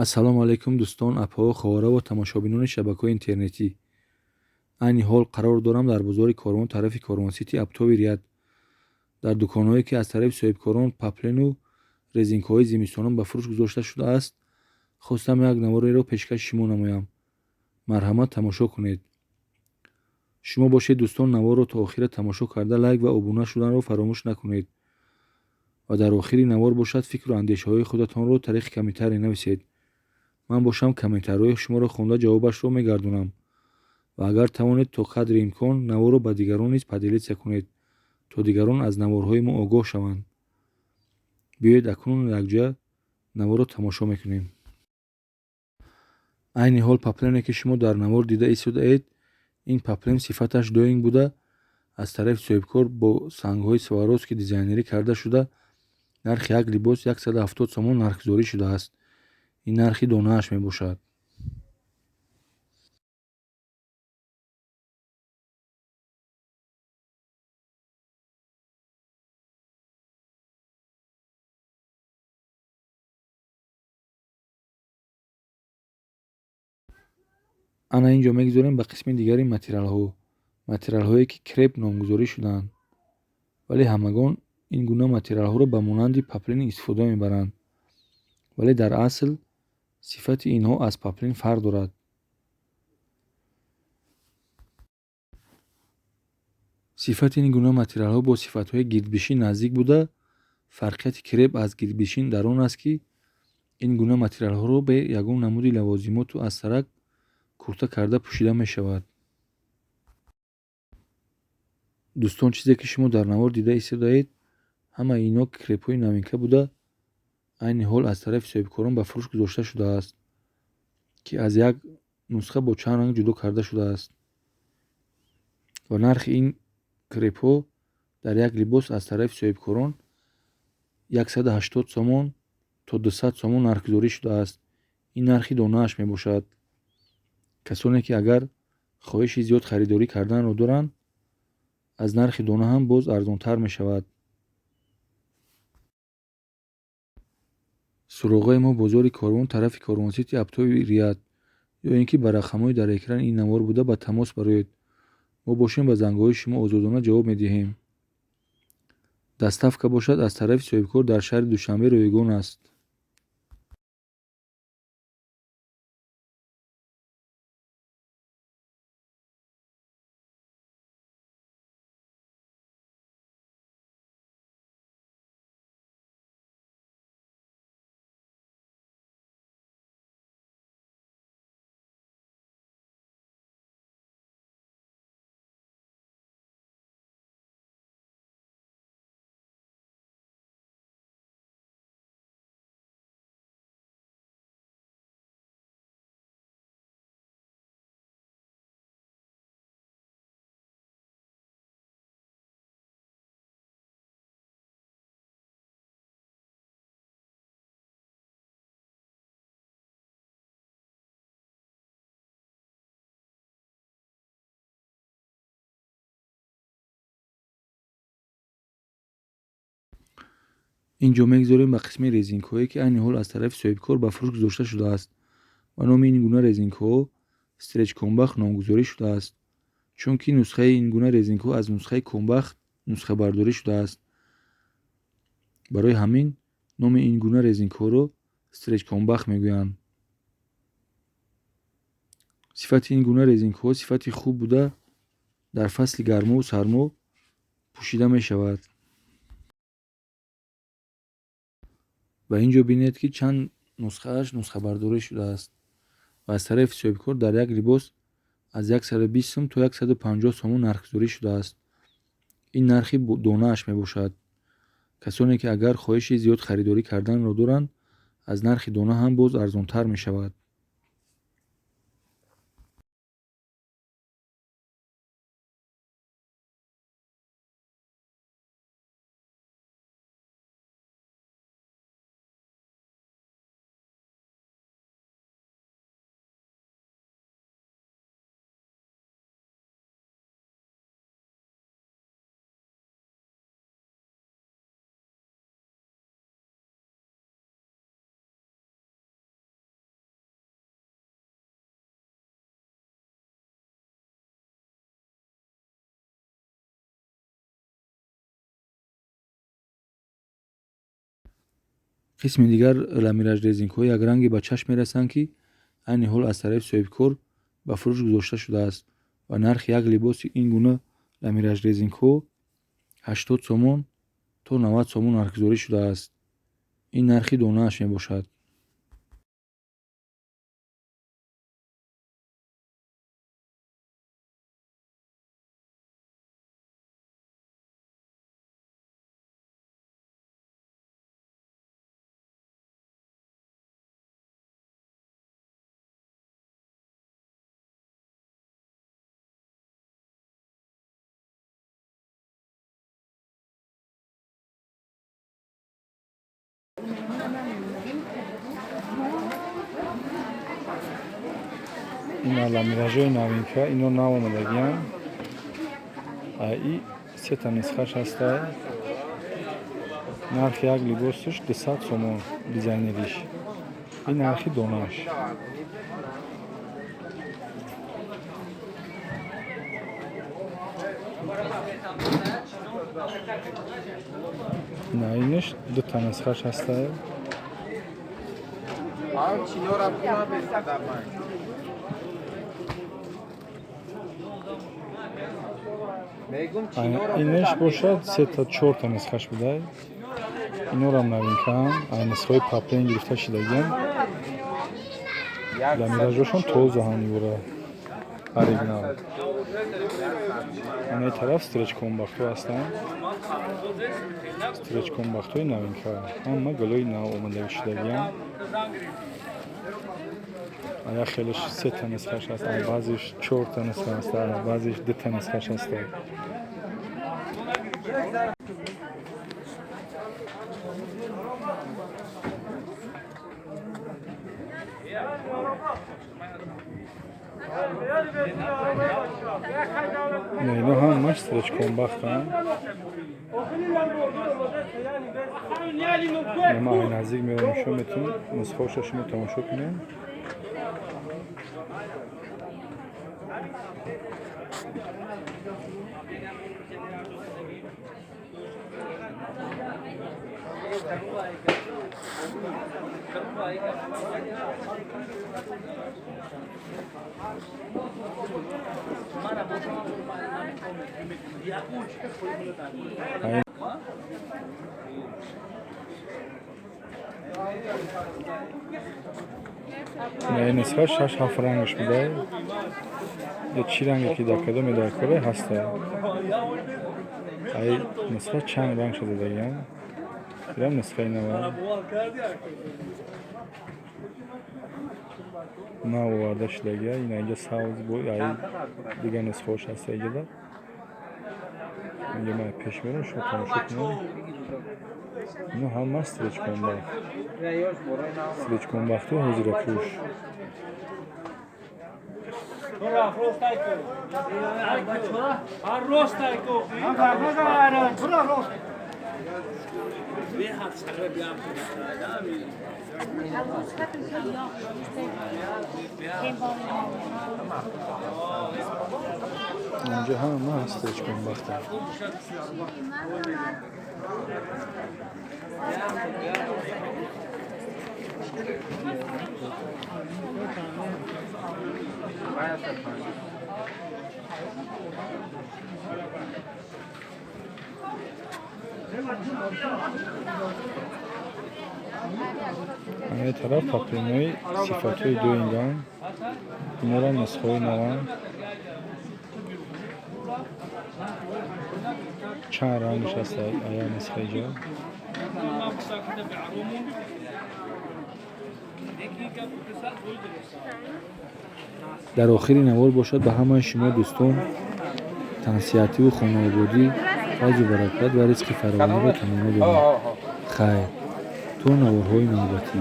Ассалому алайкум, дӯстон, апаҳо, хоҳарҳо ва тамошобинони шабакаҳои интернетӣ. Айни ҳол қарор дорам дар бозори Корвон, тарафи Корвонсити Оптовый ряд, дар дуконҳое, ки аз тарафи соҳибкорон паплену резинкаҳои зимистона ба фурӯш гузошта шудааст. Хостам як навореро пешкаши шумо намоям. Марҳамат, тамошо кунед. Шумо бошед, дӯстон, наворро то охира тамошо карда, лайк ва обуна шуданро фаромӯш накунед ва дар охири навор бошад, фикру андешаҳои худатонро тариқи комментарий нависед. Ман бошам, комментарҳои шуморо хонда, ҷавобашро мегардонам. Ва агар тавонед, то қадри имкон наворро ба дигарон низ поделиться кунед, то дигарон аз наворҳои мо огоҳ шаванд. Биёед, акнун якҷоя наворро тамошо мекунем. Айни ҳол паплене, ки шумо дар навор дида истодаед, ин паплен сифаташ доинг буда, аз тарафи соҳибкор бо сангҳои Сваровски дизайнерӣ карда шуда, нархи як либос 170 сомон нархгузорӣ шудааст. Ин нархи донааш мебошад. Ана ин ҷо мегузорем ба қисми дигари материалҳо, материалҳое, ки креп номгузорӣ шудаанд, вале ҳамагон ин гуна материалҳоро ба монанди паплин истифода мебаранд, вале дар асл сифати инҳо аз паплин фарқ дорад. Сифати ин гуна материалҳо бо сифатҳои гирдбишин наздик буда, фарқияти креп аз гирдбишин дар он аст, ки ин гуна материалҳоро бе ягон намуди лавозимоту астарак курта карда пӯшида мешавад. Дӯстон, чизе ки шумо дар навор дида истодаед, ҳамаи инҳо крепҳои новинка буда, айни ҳол аз тарафи соҳибкорон ба фурӯш гузошта шудааст, ки аз як нусха бо чанд ранг ҷудо карда шудааст. Ва нархи ин крепҳо дар як либос аз тарафи соҳибкорон 180 сомон то 200 сомон нархгузорӣ шудааст. Ин нархи донааш мебошад. Касоне ки агар хоҳиши зиёд харидорӣ карданро доранд, аз нархи дона ҳам боз арзонтар мешавад. Суроғаи мо бозори Корвон, тарафи Корвонсити Оптовый ряд, ё ин ки ба рақамҳои дар экрани ин навор буда ба тамос бароед. Мо бошем, ба зангҳои шумо озодона ҷавоб медиҳем. Доставка бошад, аз тарафи соҳибкор дар шаҳри Душанбе ройгон аст. Ин ҷо мегузорем ба қисми резинкаҳое, ки айни ҳол аз тарафи соҳибкор ба фурӯш гузошта шудааст. Ва номи ин гуна резинкаҳо стречкомбахт номгузорӣ шудааст, чунки нусхаи ин гуна резинкаҳо аз нусхаи комбахт нусхабардорӣ шудааст. Барои ҳамин номи ин гуна резинкаҳоро стречкомбахт мегӯянд. Сифати ин гуна резинкаҳо сифати хуб буда, дар фасли гармову сармо пӯшида мешавад. Ва ин ҷо бинед, ки чанд нусхааш нусхабардорӣ шудааст ва аз тарафи соҳибкор дар як либос аз 120 сум то 150 сомон нархгузорӣ шудааст. Ин нархи донааш мебошад. Касоне ки агар хоҳиши зиёд харидорӣ карданро доранд, аз нархи дона ҳам боз арзонтар мешавад. Қисми дигар ламираж резинкаҳои якранге ба чашм мерасанд, ки айни ҳол аз тарафи соҳибкор ба фурӯш гузошта шудааст ва нархи як либоси ин гуна ламираж резинкаҳо 80 сомон то 90 сомон нархгузорӣ шудааст. Ин нархи донааш мебошад. Ин ламиражҳои новинка, ино нав омадагианд. И сета нисхаш ҳаста. Нархи як либосаш 200 сомон дизайнериш. Ин нархи донааш. На инаш дута нисхаш ҳаста. Инаш бошад сета чорта нисхаш будай. Инорам новинкаам, ай нисхаҳои паплен гирифта шидагиам. Ламиражошон тозаҳан юра оригинал. Анаи тараф стречкомбахтҳо ҳастанд. Стречкомбахтҳои новинка. Ҳама гулои нав омада шидагиам. Ая хелеш сета нисхаш ҳаст, баъзеш чорта нисха ҳаст, баъзеш дута нисхаш ҳаст. Ино ҳамаш стречкомбахтанд. Ма ай наздик меорам, шумо метавонед нусхаҳоша шумо тамошо кунед. Ин нисха 6-7 рангаш буда. Я чӣ ранге ки дар кадоме дар кора ҳаста. Ай нисха чанд ранг шуда дагиам. Ирам нисхаи нава. Нав оварда шудагия. Ин инҷа сабз бо ай дигар нисхаҳош ҳаста иҷода. Инҷа ман пеш мерам, шумо тамошо кунед. Ино ҳама стречкомбахт. Стречкомбахтҳо ҳозирапӯш. Инҷа ҳама стречкомбахтанд. Анаи тараф паплинои сифатҳои дуинган. Инора нусхаҳои наванд. Чанд рангаш ҳаст ая нусха иҷо. Дар охири навор бошад ба ҳамаи шумо дӯстон тансиҳативу хонаободӣ, файзу баракат ва ризқи фаровониро таманно дорам. Хайр, то наворҳои навбатӣ.